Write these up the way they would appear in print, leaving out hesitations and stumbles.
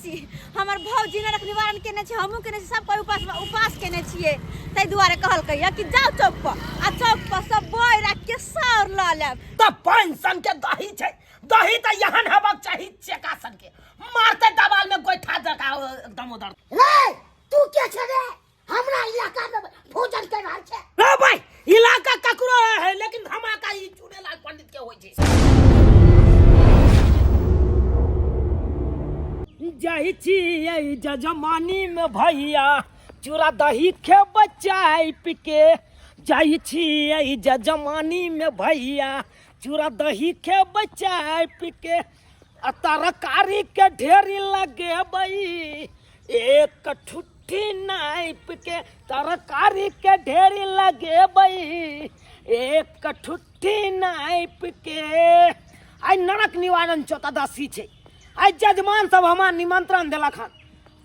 चतुर्दशी। हमर भौजी नरक निवारण केने छै, हमहूँ केने छी, सब कोइ उपास उपास केने छियै। ताहि दुआरे कहलकै या कि जाउ चौक पर आ चौक पर सब बोइ राखि के सौर लऽ लेब। तऽ पानि सन के दही छै, दही तऽ एहन हेबाक चाही चेका सन के, मारते दबाल में गोइठा जका एकदम उधर। रे तू के छे रे? हमरा इलाका में भोजन कर रहल छे। रे भाई इलाका ककरो है, लेकिन धमाका ई चूड़ेलाल पंडित के होय छै। जाइ छियै जजमानी में भैया चूड़ा दही खेबै चाय पी के, जाइ छियै जजमानी में भैया चूड़ा दही खेबै चाय पी के, आ तरकारी के ढेरी लगेबै एक ठुट्ठी नापि के, तरकारी के ढेरी लगेबै एक ठुट्ठी नापि के। आइ नरक निवारण चतुर्दशी छै, आइ जजमान सब हमरा निमंत्रण देलक हन,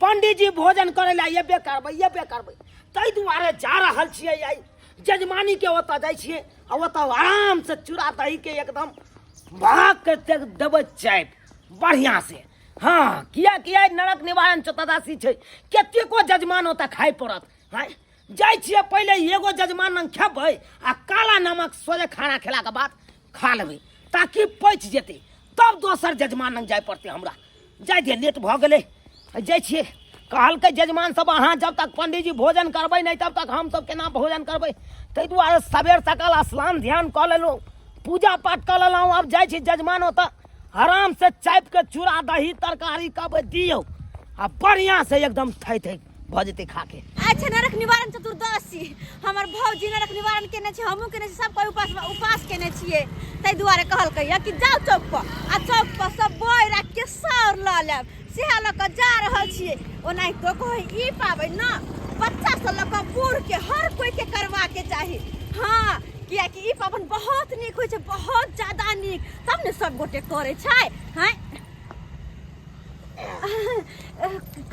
पंडीजी भोजन करै लए एबे करबै एबे करबै, ताहि दुआरे जा रहल छियै। आइ जजमानी के ओतऽ जाइ छियै आ ओतऽ आराम से चूड़ा दही के एकदम भाग के देबै चापि बढ़िया से। हाँ, किया किया नरक निवारण चतुर्दशी छै, कतेको जजमान ओतऽ खाइ पड़त। हाँ, जाइ छियै पहिले एगो जजमान लग खेबै आ काला नमक सोझे खाना खेलाके बाद खा लेबै ताकि पचि जेतै, तब दोसर जजमान लग जाय पड़तै हमरा। जाइ दियै, लेट भऽ गेलै, जाइ छियै। कहलकै जजमान सब अहाँ जब तक पंडीजी भोजन करबै नहि तब तक हमसब केना भोजन करबै, ताहि दुआरे सबेर सकाल स्नान ध्यान कऽ लेलहुँ, पूजा पाठ कऽ लेलहुँ। आब जाइ छी जजमान ओतऽ आराम से चापि के चूड़ा दही तरकारी कहबै दियौ आ बढ़िया से एकदम थै थै भऽ जेतै खाके। अच्छा नरक निवारण चतुर्दशी। हमर भौजी नरक निवारण केने छै, हमहूँ केने छी, सब कोइ उपास उपास केने छियै। ताहि दुआरे कहलकै या कि जाउ चौक पर आ चौक पर सब बोइ राखि के सौर लऽ लेब, सएह लऽ कऽ जा रहल छियै। ओनाहितो कहै ई पाबनि ने बच्चासँ लऽ कऽ बूढ़के हर कोइके करबाके चाही। हाँ, कियाकि ई पाबनि बहुत नीक होइ छै, बहुत ज्यादा नीक, तब ने सब गोटे करै छै। हैं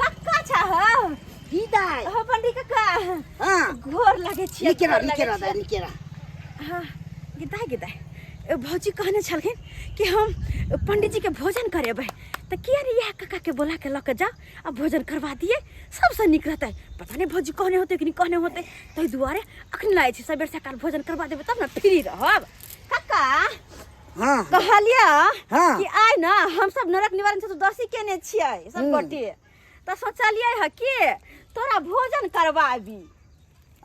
कक्का छा हो? की दाइ? हो पंडी कक्का। हाँ। गोर लगे छियै, नीके रह, गोर नीके लगे रह दाइ, छियै। नीके रह। हाँ, गिदाइ गिदाइ। भौजी कहने छलखिन कि हम पंडीजी के भोजन करेबै, तऽ किया ने इएह कक्का के बोला के लऽ के जाउ आ भोजन करवा दिए, सबसँ नीक रहतै। पता नहि भौजी कहने होतै कि नहि कहने होतै, ताहि दुआरे अखन लागै छै सबेर सकाल भोजन करवा देबै तब ने फ्री रहब। कक्का हाँ। कहलियै हाँ। कि आइ ने हम सब नरक निवारण चतुर्दशी केने छियै सब गोटे, तऽ सोचलियै हँ कि तोरा भोजन करवाबी।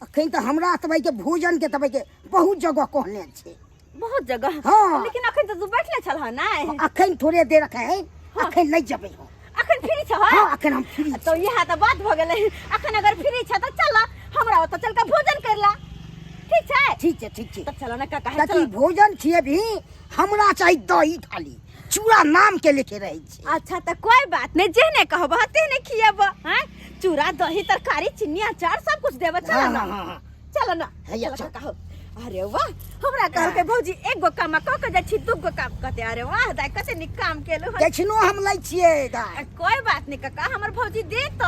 अखन तऽ हमरा तबैके भोजन के तबैके बहुत जगह कहने छै। बहुत जगह? हाँ। लेकिन अखन तऽ तू बैठले छल हँ नहि? अखन थोड़े देर अखन अखन नहि जेबै हम। अखन फ्री छह? हाँ, अखन हम फ्री तो इएह तऽ बात भऽ गेलै। अखन अगर फ्री छ तऽ चल हमरा ओतऽ चल के भोजन कर ला, ठीक छै? ठीक छै, ठीक छै। तऽ चल ने काका, ताकि चल। भोजन छियै भी हमरा चाही दही थाली, चूड़ा नाम के लेके रहै छै। अच्छा तऽ कोई बात नहीं, जेहने कहबह तेहने खिएब। हैं चूड़ा दही तरकारी चीनी अचार सब कुछ देब। चल हाँ, ना। हाँ, हाँ, हाँ। चल ना। हैया, चल चल। काका हो। अरे वाह, हमरा कहलकै भौजी एक गो काम कऽ के जाइ छी, दू गो काम कहते। अरे वाह दाइ, कते नीक काम केलहुँ हन। दक्षिणो हम लै छियै दाइ। कोई बात नहीं काका, हमर भौजी देत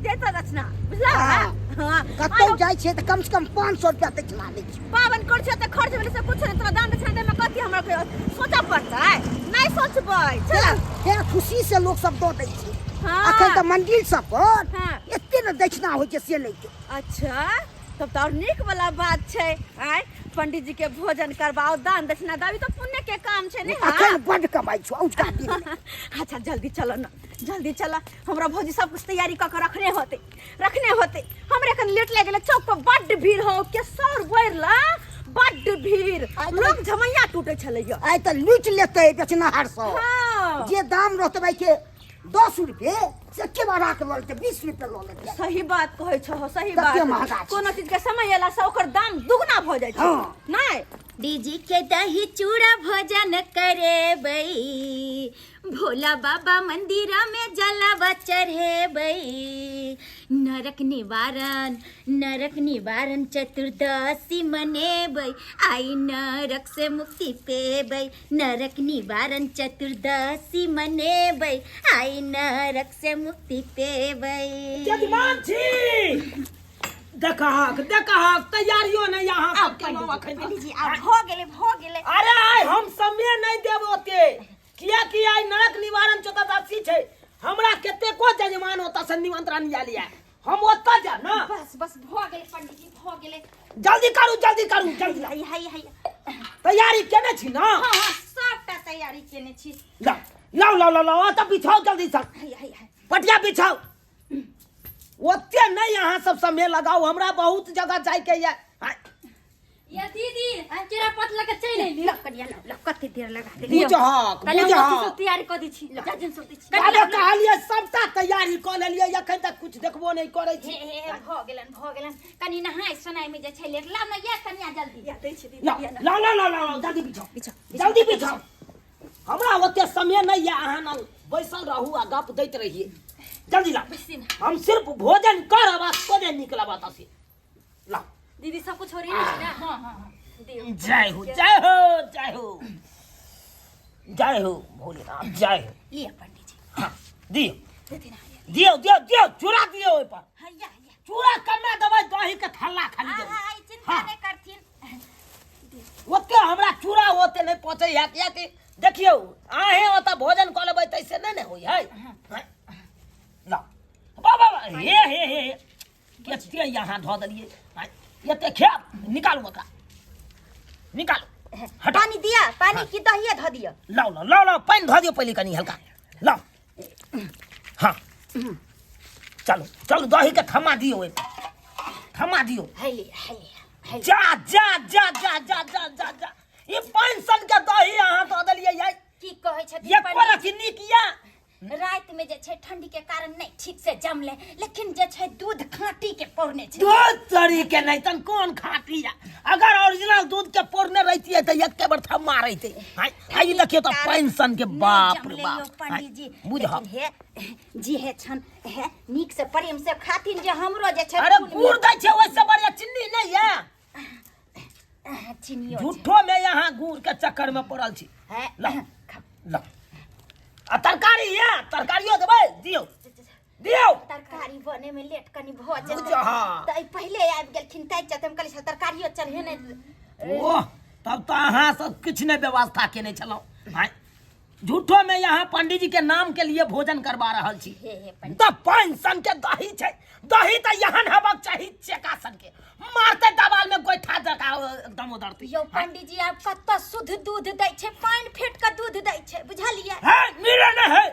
देत दक्षिणा, बुझला? हाँ। हाँ। कतौ आरो जाइ छियै तऽ कम से कम 500 रुपया दक्षिणा लै छियै। पावन कर छै तऽ खर्च भेलै से कुछ नहि, तोरा दान दक्षिणा दैमे कथी हमरा कोई सोचऽ पड़तै? नहि सोचबै, चल। फेर खुशी से लोक सब दऽ दै छै। हाँ। अखन तऽ मंदिर सब पर हाँ। एते ने दक्षिणा होइ छै से नहि छै। अच्छा तब तऽ और नीक वाला बात छै। आय पंडित जी के भोजन करवाओ, दान दक्षिणा दाबी तऽ पुण्य के काम छै ने। हाँ? अखन बड्ड कमाइ छौ औझका दिन मे। अच्छा जल्दी चलो ना, जल्दी चलो, हमरा भौजी सब कुछ तैयारी कऽ के रखने होते, रखने होते। हमरे कन लेट लागि गेलै, चौक पर बड्ड भीड़ हो के सौर बोर ला बड्ड भीड़, आइ तऽ लोग झमैया टूटे छलैया। आइ तऽ लूटि लेतै बेचनाहार सब। हाँ। जे दाम रहतै के 10 रुपये से के बढ़ा के लऽ लेतै, 20 रुपये लऽ लेतै। सही बात कहै छहो, सही कते बात। महगा छै। कोनो चीज के समय एला से ओकर दाम दुगना भऽ जाइ छै। हाँ। नहि डीजी के दही चूड़ा भोजन करेबै, भोला बाबा मंदिर में जलवा चढ़ेबै, नरक निवारण नरक निवारण चतुर्दशी मनेबै, आई नरक से मुक्ति पेबै, नरक निवारण चतुर्दशी मनेबै, आई नरक से मुक्ति पेबै। यजमान छी, देखहक देखहक तैयारियो नहि अहाँ आब सब केलहुँ पंडीजी, अखन तक। पंडीजी आब भऽ गेलै, भऽ गेलै। अरे आइ हम समय नहि देब ओते, कियाकि आइ नरक निवारण चतुर्दशी छै। हमरा कतेको जजमान ओतऽ से निमंत्रण आयल ये, हम ओतऽ जायब ने। बस बस, भऽ गेलै पंडीजी, भऽ गेलै। जल्दी करू, जल्दी करू, जल्दी। हाय हाय हाय। तैयारी केने छी ने? हाँ हाँ, सबटा तैयारी केने छी। लाउ लाउ लाउ लाउ लाउ, ओतऽ बिछाउ जल्दी से। हाय हाय हाय। पटिया बिछाउ। ओते नहि अहाँ सब समय लगाउ, हमरा बहुत जगह जाइके ये। या दीदी, केरा पत लऽ के चलि अयली। लऽ कनिया, लऽ लऽ, कते देर लगा देली। बुझहक। पहिले हम बुझहक। अथी सब तैयारी कऽ दै छी, जाजिम सब दै छी। अरे कहलियै सबटा तैयारी कऽ लेलियै, एखन तक कुछ देखबो नहि करै छी। हे हे हे, भऽ गेलन, भऽ गेलन। कनि नहाय सोनाय में जे छै लेट। लाउ ने ये कनिया, जल्दी। या दै छी दीदी। लाउ लाउ लाउ लाउ लाउ, जल्दी बिछाउ, जल्दी बिछाउ। हमरा ओते समय नहि यऽ, अहाँ न बैसल रहू आ गप दैत रहियै। जल्दी लाउ, हम सिर्फ भोजन करब आ सोझे निकलब एतऽ से। लाउ। दीदी, सब कुछ हो रही है ना? हाँ हाँ हाँ। जय हो, जय हो, जय हो, जय हो भोलेनाथ, जय हो। लिअ पंडीजी। हाँ, दियौ। देथिन। दियौ दियौ दियौ, चूड़ा दियौ ओहिपर। हैया हैया। चूड़ा कमे देबै, दही के थल्ला खाली देबै। हाँ, चिंता हाँ। नहि करथिन। ओते हमरा चूड़ा ओते नहि पचै है, कियाकि देखियौ अहें ओतऽ भोजन कऽ लेबै तैसे नहि ने होइ है। ला बाबा, हे हे हे, एते यहाँ धऽ देलियै, आँय, एते खायब? निकालू ओकरा, निकालू, हटाउ। पानी दिया पानी की दहिए धऽ दिअ? लाउ लाउ लाउ लाउ, पानि धऽ दियौ पहिले कनि हल्का, लाउ। हाँ, चलू चलू, दहीके थमा दियौ, ओहिमे थमा दियौ। हैली हैली हैली। जा जा जा जा जा जा जा जा, ई पानि सन के दही अहाँ दऽ देलियै यै। की कहै छथिन एको पंडीजी? रति नीक या? राति में जे छै ठंडी के कारण नहीं ठीक से जमले, लेकिन जे छै दूध खाटी के पौरने छै। दूध तोरी के नहीं तन कोन खाटी या? अगर ओरिजिनल दूध के पौरने रहती तऽ एके बेर थम्मा रहते। हाय हाय, ई देखियौ तऽ पानि सन के, नहि बाप रे जमले बाप। यौ पंडीजी। बुझह। लेकिन हे जी हे छन हे नीक से प्रेम से खाथिन जे हमरो जे छै अरे फूल गुड़ दै छै ओहिसँ बढ़िया चिन्नी नहि या? चिन्नियो छै। झूठो में यहाँ गुड़ के चक्कर में पड़ल छी। है ला ला, आ तरकारी या तरकारियो देबै? दियौ दियौ। तरकारी बने में लेट कनि भऽ जेतै। बुझह। तऽ पहिले आबि गेलखिन तै चलते हम कहलियै साला तरकारियो चढ़ेने। ओह, तब तऽ अहाँ सब किछु नहि व्यवस्था केने छलहुँ भाई। झूठो में यहाँ पंडित जी के नाम के लिए भोजन करवा रहल छी। हे हे पंडित। तऽ पानि सन के दही छै, दही तऽ एहन हेबाक चाही चेका सन के, मारते दबाल में गोइठा जका एकदम उधरती। यौ पंडित जी, आब कतऽ शुद्ध दूध दै छै? पानि फेट कऽ दूध दै छै, बुझलियै? है मिले नहीं है।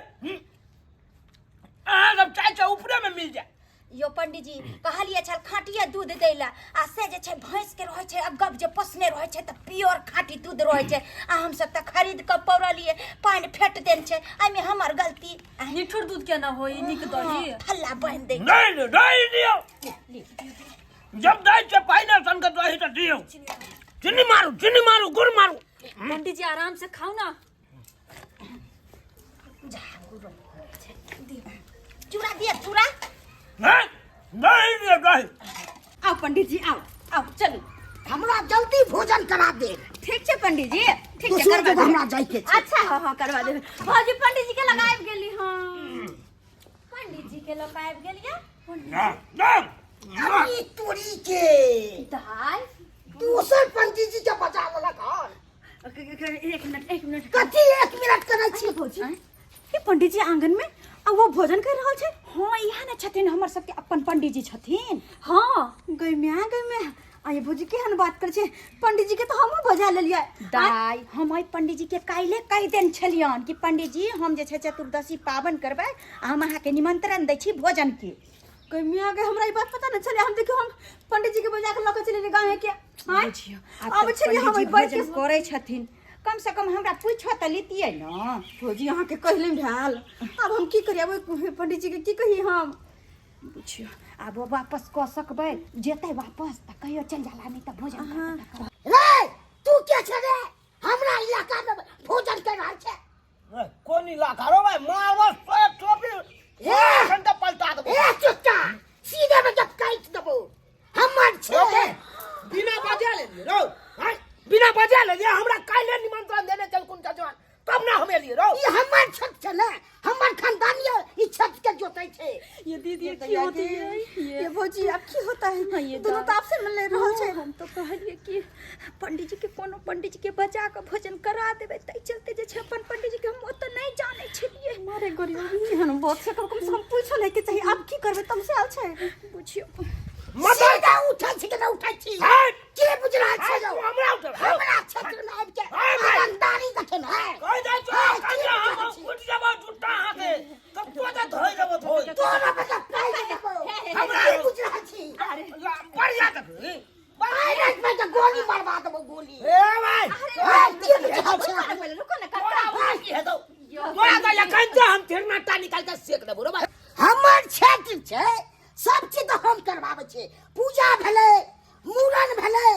अहाँ सब चाहे छै ऊपरे में मिल जाए। यौ पंडीजी, कहलियै छल खाटिए दूध दै लए, आ से जे छै भैंस के रहै छै अगब जे पोसने रहै छै तऽ प्योर खाटी दूध रहै छै, आ हमसब तऽ खरीद कऽ पौरलियै, पानि फेट देने छै। एहिमे हमर गलती? निठुर दूध केना होई नीक दही? थल्ला बान्हि दै। नहीं नहीं नहीं, दियो। जब दै छै पानि सन के दही तऽ दियौ, चीनी मारू, चीनी मारू, गुड़ मारू। पंडित जी, आराम से खाओ ना। चूड़ा दिअ, चूड़ा। नहीं नहीं दियो दही। आओ पंडित जी, आओ आओ, चलू। हमरा जल्दी भोजन करा दे। ठीक छै पंडित जी, ठीक छै। दोसर करवा जगह देबै। हमरा जाइके छै। अच्छा, हाँ हाँ, करवा देबै। भौजी, पंडित जी के लगाबि गेली। हाँ, पंडित जी के लऽ कऽ आबि गेलियै। ना ना। अरे तोरी के दाल दोसर पंडित जी के बजा लेलक हन। एक मिनट, एक मिनट। कथी एक मिनट करै छी? भौजी, ये पंडित जी आंगन में आ वो भोजन कर रहल छै। हाँ, इएह ने छथिन हमर सबके अपन पंडित जी छथिन। हाँ, गई म्या, गई म्या, आ ये भौजी केहन बात कर छै? पंडित जी के तो हमहूँ बजा लेलियै। दाइ, हम एहि पंडित जी के काल्हि कहि देने छलियनि कि पंडित जी, हम जे छै चतुर्दशी पाबनि करबै आ हम अहाँके निमंत्रण दै छी भोजन के। गई म्या गई, हमरा ई बात पता नहीं छलै। हम देखियौ, हम पंडित जी के बजा के लऽ के चलि गाँव के। आँय? बुझियौ, आब आब तऽ छलियै हम पंडित जी बैठ के भोजन करै छथिन, कम से कम हमरा पूछो तऽ लितियै ने। भौजी, अहाँके कहले भेल, आब हम की करियै? आब ओहि पंडित जी के की कही हम? बुझियौ, आब ओ वापस कऽ सकबै? जेतै वापस तऽ कहियो चलि जाला, नहि तऽ भोजन करतै तकर। रे तू के छै रे, हमरा इलाका में भोजन कर रहल छै? ए, कोन इलाका रो भाई? मारबो सोए टोपी ए! घंटा पलटा देबो। ए चुच्चा, सीधे में जब काट देबो, हमर छै। बिना बजा लेलियै रौ, आँय, बिना बजा लेलियै। हमरा काल्हि निमंत्रण देने छलखुन जजमान, तब ना हम एलियै रौ। ई हमर छत छै ने, हमर खानदानी ई छत के जोतै सकै छै। ये दीदी ये की होती है ये? ये भौजी अब की होता है? हाँ, ये दोनों तो आपसे मिल रहल छै। हम तो कहलिए कि पंडित जी के कोनो पंडित जी के बजा के भोजन करा देबै, ताहि चलते जे छै अपन पंडित जी के हम ओतऽ नहि जानै छलियै। मारे गरीब एहन बात छै, कम से कम पूछो नहीं के चाहिए। अब की करबै? तम से आल छै। बुझियौ। सीधा उठै छी कि नहि उठै छी? हट! के बुझ रहल छै यौ? हमरा उठल। हमरा क्षेत्र में आबि के हाय भाई। रंगदारी देखे ने है। कहि दै छौ, हाय, कहि की दे, हम बुझै छी? उठि जेबौ जुट्टा हाथे तऽ तो तऽ धोइ देबौ धोइ। तोरा बेटा पाइ देबौ। हमरा की बुझ रहल छी? बढ़िया देखी। पाइ राखबै तऽ गोली मरवा देबौ गोली। ए भाई, हाय, की बुझ रहल छी? पहिले रुको ना तोरा काका। भाई की हेतौ? तोरा तऽ एखन तऽ हम थिरनाटा निकालि कऽ सेक देबौ रे भाई। हमर क्षेत्र छै, सब चीज तऽ हम करबाबै छियै। पूजा भेलै, मूड़न भेलै,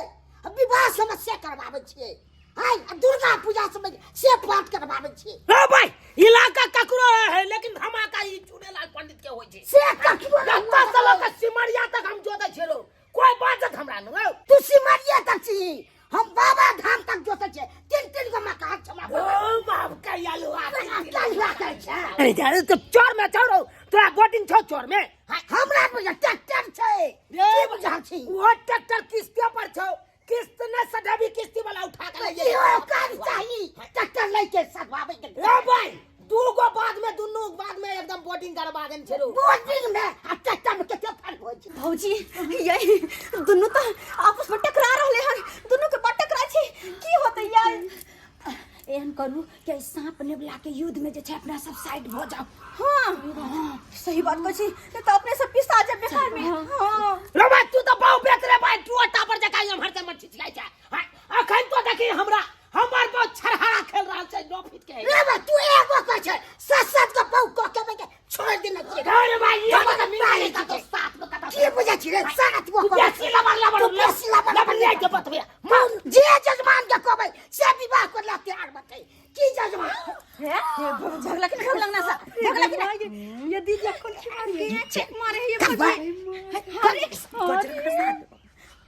विवाह समस्या करबाबै छियै। हाय, आ दुर्गा पूजा समय से पाठ करबाबै छियै। रे भाई, इलाका ककरो है लेकिन धमाका ई चूड़ेलाल पंडित के होइ छै। से ककरो नहि एतऽ से लऽ कऽ सिमरिया तक हम जोतै छियै रौ, कोइ बाजत हमरा न रौ। तू सिमरिया तक छी, हम बाबा धाम तक जोतै छियै। तीन तीन गो मकान छै हमरा। ओ बाप कहिया लुआ। कहिया करै छै? अरे जा तो चोर में चोर हो, तोरा बोटिंग छौ चोर में? हमरा बुझा ट्रैक्टर छै। रे की बुझा छी? वो ट्रैक्टर किस्ते पर छौ, किस्त न सधाबी, किस्ती वाला उठा के ले की हो काज चाही ट्रैक्टर लैके सधवाबै के? रे भाई, दू गो बाद में दुनू बाद में एकदम बोटिंग करवा देन छेरो। बोर्डिंग में आ ट्रैक्टर में कते फर्क होइ छै? भौजी यही दुनू तो आपस में टकरा रहले हन, दुनू के बड़ टकरा छै, की होतै यार? एहन करू कि एहि साँप नेबला के युद्ध में जे छै अपना सब साइड भऽ जाउ। हाँ सही बात कहै छी, नहीं तो अपने सब पिसा जाब बेकार में। हाँ रे भाई, तू तो बहु बेक रे भाई, तू टापर जका एम्हर से मच्छी छिलाई छै। हाँ, अखन तो देखी हमरा हमर बहुत छरहरा खेल रहल छै 9 फीट के। रे भाई, तू एगो कहै छै, सात सात गो बहु कह के बेके छोड़ देने छियै। रे भाई, ये हमरा तऽ मिला पाइ लेता तो सात गो कतऽ। की बुझै छी रे सात गो तू कहबै? बेसी लबर लबर तू बेसी लबर लबर लबर ले के बतबे। कौन जे जजमान के कहबै से विवाह करला तैयार बतै की जजमान? हे झगड़ा के झगड़ा ना सा झगड़ा के ना। ये दीदी कौन की मारी है? चेक मारे है ये भौजी। अरे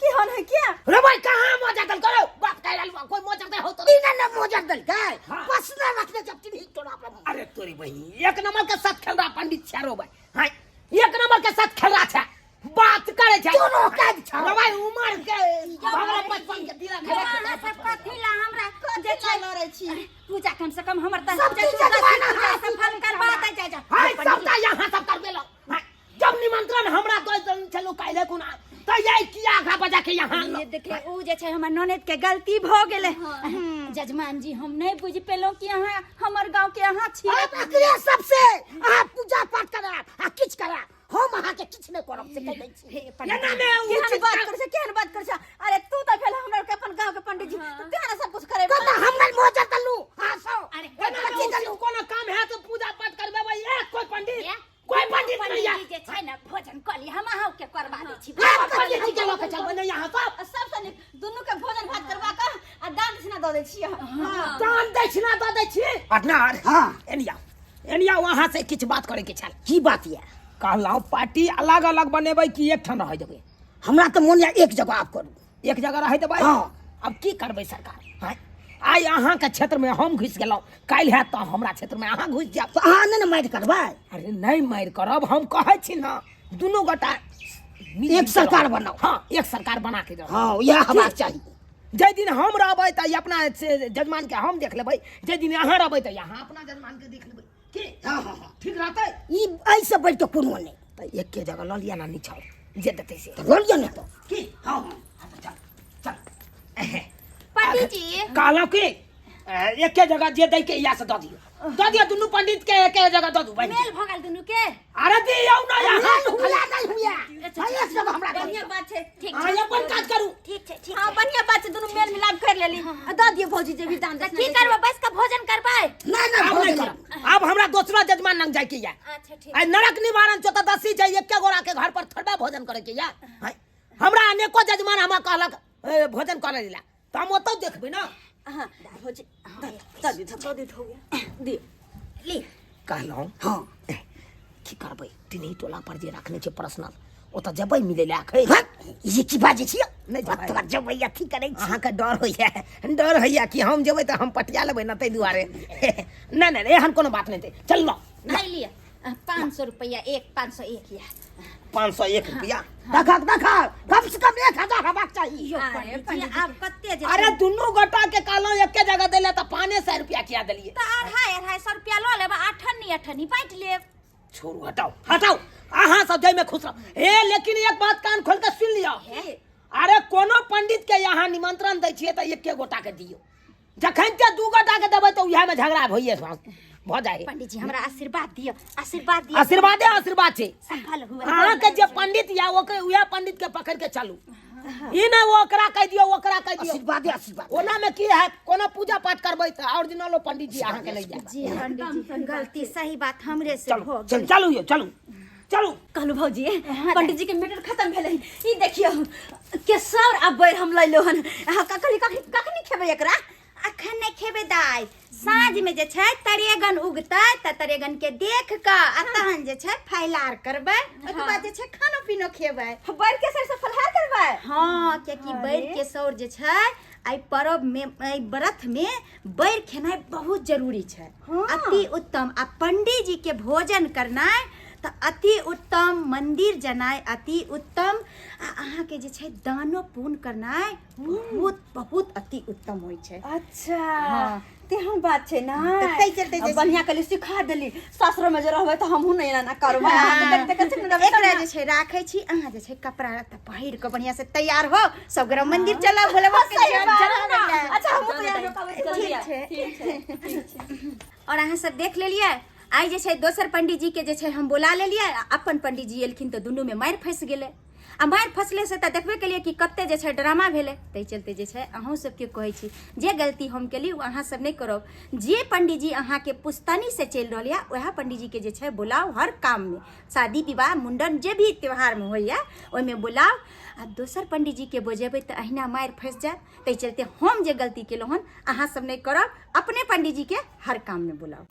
की हन है क्या? रे भाई, कहाँ मजा दल करो बाप कह रहल बा, कोई मजा दे हो तो तीन ने मोजर देलकै। हाँ। पसना रखने जब तीन ही तोरा पर। अरे तोरी बहिन, एक नंबर के साथ खेल रहा पंडित छारो भाई। हां, एक नंबर के साथ खेल रहा छा, बात करे छा। दोनों काज छा। रे भाई, उमर के हमरा बचपन के दिला खेले। अहाँ सब कथी ला हमरा जे छै लड़ै छी? पूजा कम से कम हमर तऽ सब चीज जजमान पूजा अहाँ सफल करवा दे जा जा। हाय, सबटा यहाँ सब कर देलो। हाय, जब निमंत्रण हमरा दे देन छलो काल्हे कुना त ये किया आगा बजा के यहाँ ये देखे उ जे छै हमर ननद के गलती भऽ गेलै। जजमान जी, हम नहि बुझि पेलहुँ कि अहाँ हमर गाँव के अहाँ छी। अब एकरे सबसे अहाँ पूजा पाठ करायब आ किछु करायब, हम अहाँके किछु नहि करब से कहि दै छी। हे पंडित एना में केहन उचित बात करै छै, केहन बात करै छै? अरे तू तऽ भेल हमरा के अपन गाँव के पंडित जी, तऽ तें ने सब कुछ करे। कता हमर मोजर दलू अहाँ सब? अरे एना में कथी उचित दलू? कोनो काम है तो पूजा पाठ करबे भाई। ए कोई पंडित, कोई पंडित नहीं है। पंडित जी जे छै ने भोजन कऽ ली, हम अहाँ के करवा दै छी। हाँ, पंडित जी के लऽ के चलबै ने यहाँ सब। सबसँ नीक दुनू के भोजन भात करवा कऽ आ दान दक्षिणा दऽ दै छियै। हाँ। दान दक्षिणा दऽ दै छी पार्टनर। हाँ। एनिया एनिया, वहाँ से किछु बात करे के छल। की बात यऽ? कहलहुँ पार्टी अलग अलग बनेबै कि एकठाम रहै देबै? हमरा तऽ मोन यऽ एक जगह आब करू। एक जगह रहै देबै? हाँ। अब की करबै सरकार? हाँ? आइ अहाँके क्षेत्रमे हम घुसि गेलहुँ, काल्हि हैत तऽ हमरा क्षेत्रमे अहाँ घुसि जायब। तऽ अहाँ नहि ने मारि करबै? अरे नहि मारि करब, हम कहै छी ने दुनू गोटा मिल एक के सरकार रहब। बनाउ। हाँ, एक सरकार बना के रहब। हाँ, इएह हेबाक चाही। जाहि दिन हम रहबै तऽ अपना से जजमानके हम देख लेबै, जाहि दिन अहाँ रहबै तऽ अहाँ अपना जजमानके देख लेबै। की? हाँ हाँ हाँ, ठीक रहतै। ई एहिसँ बढ़ि कऽ कोनो नहि। तऽ एके जगह लऽ लिअ ने निछाउर जे देतै से। तऽ लऽ लिअ ने तऽ। की? हाँ हाँ, तऽ चल चल। पंडित जी, कहलहुँ कि एके जगह जे दै के इएह से दऽ दियौ, दऽ दियौ दुनू पंडित के एके जगह दऽ दू बहिन। मेल भऽ गेल दुनू के। अरे दियौ ने यहाँ। मेल हुआ नहि हुआ, भाई एक जगह हमरा दऽ बढ़िया दिअ। बात छै। ठीक अहाँ छै। अपन काज करू। ठीक छै, ठीक हाँ छै। बढ़िया बात छै, दुनू मेल मिलाप कर लेली आ दऽ दियौ भौजी जे भी दान तऽ दक्षिणा की दै छै। करबै, बैस कऽ भोजन करबै? नहि नहि, आब नहि भोजन करब, आब हमरा दोसरा जजमान लग जाय के या। अच्छा ठीक। आइ नरक निवारण चतुर्दशी छै, एके गोरा के घर पर थोड़बे भोजन करे के या। आँय, हमरा अनेको जजमान हमरा कहलक ए, भोजन करे ला, तऽ हम ओतौ देखबै ने। हाँ भौजी दऽ दियौ, दऽ दियौ, दियौ। ली। कहलहुँ हाँ, की करबै तिन्ही टोला पर जे रखने छै पर्सनल, ओतऽ जेबै मिलै लए एखन? हट, ई की बाजै छियै? नहि जेबै। तोरा जेबै अथी करै छी। अहाँके डर होइए, डर होइए कि हम जेबै तऽ हम पटिया लेबै ने, ताहि दुआरे। नहि नहि, एहन कोनो बात नहि छै, चल। नहि लिअ 500। 500 रुपया एक 501 या। 501 रुपया। देखा देखा, कम से कम 1000 हेबाक चाही। यो अरे पंडीजी आब कते जे अरे दुनू गोटा के कहलहुँ एके जगह देले तऽ 500 रुपया किया देलियै? तऽ 250 रुपया लऽ लेब, अठन्नी अठन्नी बाँटि लेब। छोड़ू, हटाओ हटाओ, अहाँ सब जाहिमे खुश रहू। हे लेकिन एक बात कान खोल के सुन लिअ, अरे कोनो पंडित के यहाँ निमंत्रण दै छियै तऽ एके गोटा के दियौ, जखन के दू गोटा के देबै तऽ उएह में झगड़ा भइए भऽ जाइ। पंडित जी हमरा आशीर्वाद दिअ, आशीर्वाद दिअ। आशीर्वादे आशीर्वाद छै। सफल हुए। अहाँके जे पंडित या ओकरे उएह पंडित के पकड़ के चलू, ई नहि ओकरा कहि दियौ ओकरा कहि दियौ। आशीर्वादे आशीर्वाद। ओना में की हैत, कोनो पूजा पाठ करबै तऽ ओरिजिनलो पंडित जी अहाँके नहि जायत। जी पंडित जी गलती सही बात हमरे से चलू भऽ चलू चलू यौ, चलू चलू। कहलू भौजी पंडित जी के मैटर खत्म भेलै। ई देखियौ केसर आ बैर हम लैलो हन। अहाँ कखनी कखनी कखनी खेबै एकरा? अखन नहि खेबै दाइ, साँझ में जे छै तरेगन उगतै तऽ तरेगन के देख कऽ आ तहन जे छै फैलार करबै, ओहिके बाद जे छै खानो पीनो खेबै। बैर केसर से फलहार करबै? हाँ, कियाकि बैर केसौर जे छै एहि पर्व में, एहि व्रत में बैर खेनाइ बहुत जरूरी छै, अति उत्तम। आ पंडित जी के भोजन करनाइ तऽ अति उत्तम, मंदिर जेनाइ अति उत्तम, आ अहाँके जे छै दानो पुण्य करनाइ बहुत बहुत अति उत्तम होइ छै। अच्छा हाँ। तेहन बात छै ना। तऽ ताहि चलते जे आ बढ़िया कहली सिखा देली, सासुरो में जे रहबै तऽ हमहूँ नहि एना करबै। अहाँके देख देख के रहबै तब एकरा ने। जे छै राखै छी, अहाँ जे छै कपड़ा लत्ता पहिर कऽ बढ़िया से तैयार हो, सब गोरा मंदिर चलब भोले बाबा के सही जल बात। चढ़ाबै लए। अच्छा हमहूँ तैयार हो के अबै छी। ठीक छै। ठीक छै, ठीक छै। और अहाँ सब देख लेलियै, आइ जे छै दोसर पंडीजी के जे छै हम बोला लेलियै, आ अपन पंडीजी एलखिन तऽ दुनू में मारि फँसि गेलै। आ मारि फँसले से तऽ देखबे केलियै कि कते जे छै ड्रामा भेलै। ताहि चलते जे छै अहूँ सबके कहै छी, जे गलती हम केली ओ अहाँ सब नहि करब। जे पंडीजी अहाँके पुश्तैनी से चलि रहल यऽ वएह पंडीजी के जे छै बोलाउ हर काममे, शादी विवाह मुंडन जे भी त्यौहारमे होइए ओहिमे बोलाउ। आ दोसर पंडीजी के बजेबै तऽ अहिना मारि फँसि जायत। ताहि चलते हम जे गलती केलहुँ हन अहाँ सब नहि करब, अपने पंडीजी के हर काममे बोलाउ।